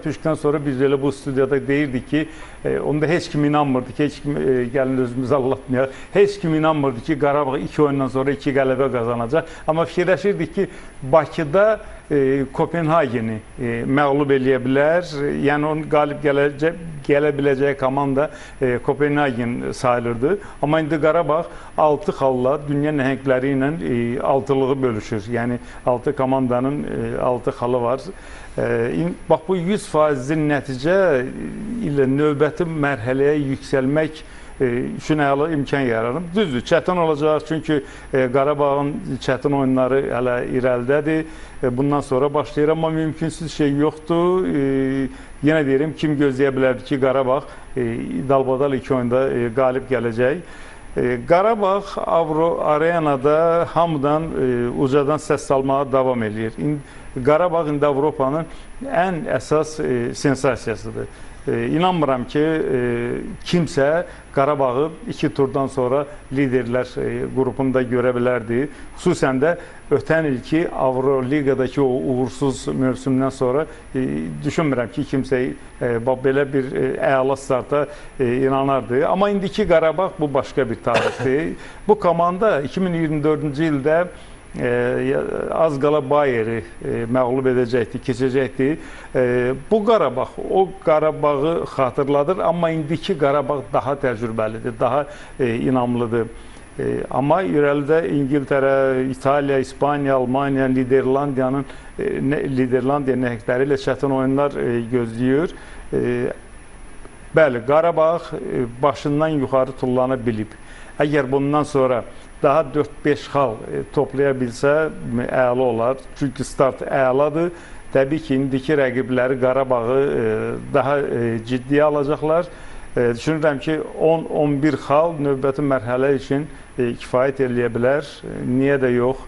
Düşdükdən sonra biz elə bu studiyada deyirdik ki, onda heç kim inanmırdı ki, heç kim gəlin özümüzü aldatmayaq. Heç kim inanmırdı ki, Qarabağ 2 oyundan sonra 2 qələbə qazanacaq. Amma fikirləşirdik ki, Bakıda Kopenhageni məğlub eləyə bilər. Yəni onun qalib gələ biləcəyi komanda Kopenhagen sayılırdı. Amma indi Qarabağ 6 xalla dünya nəhəngləri ilə altılığı bölüşür. Yəni 6 komandanın 6 xalı var. Bax bu 100%-li nəticə ilə növbəti mərhələyə yüksəlmək üçün əla imkan yaranır. Düzdür, çətin olacaq, çünki Qarabağın çətin oyunları hələ irəlidədir. Bundan sonra başlayır, amma mümkünsüz şey yoxdur. Yenə deyirəm, kim gözləyə bilərdi ki, Qarabağ dalbadal 2 oyunda qalib gələcək. Qarabağ Avro Arenada hamıdan ucadan səs salmağa davam eləyir. Qarabağ indi Avropanın ən əsas sensasiyasıdır. İnanmıram ki, kimsə Qarabağı 2 turdan sonra liderlər qrupunda görə bilərdi. Xüsusən də ötən ilki Avroliqadakı o uğursuz mövsümdən sonra düşünmürəm ki, kimsə belə bir əla starta inanardı. Amma indiki Qarabağ bu başqa bir tarixdir. Bu komanda 2024-cü ildə az qala Bayeri məğlub edəcəkdi, keçəcəkdi. Bu Qarabağ, o Qarabağı xatırladır, amma indiki Qarabağ daha təcrübəlidir, daha inamlıdır. Amma irəlidə İngiltərə, İtaliya, İspaniya, Almaniya, Niderlandiya nəhəngləri ilə çətin oyunlar gözləyir. Bəli, Qarabağ başından yuxarı tullana bilib. Əgər bundan sonra daha 4-5 xal toplaya bilsə, əla olar. Çünki start əladır. Təbii ki, indiki rəqibləri Qarabağı daha ciddiyə alacaqlar. Düşünürəm ki, 10-11 xal növbəti mərhələ üçün kifayət eləyə bilər. Niyə də yox?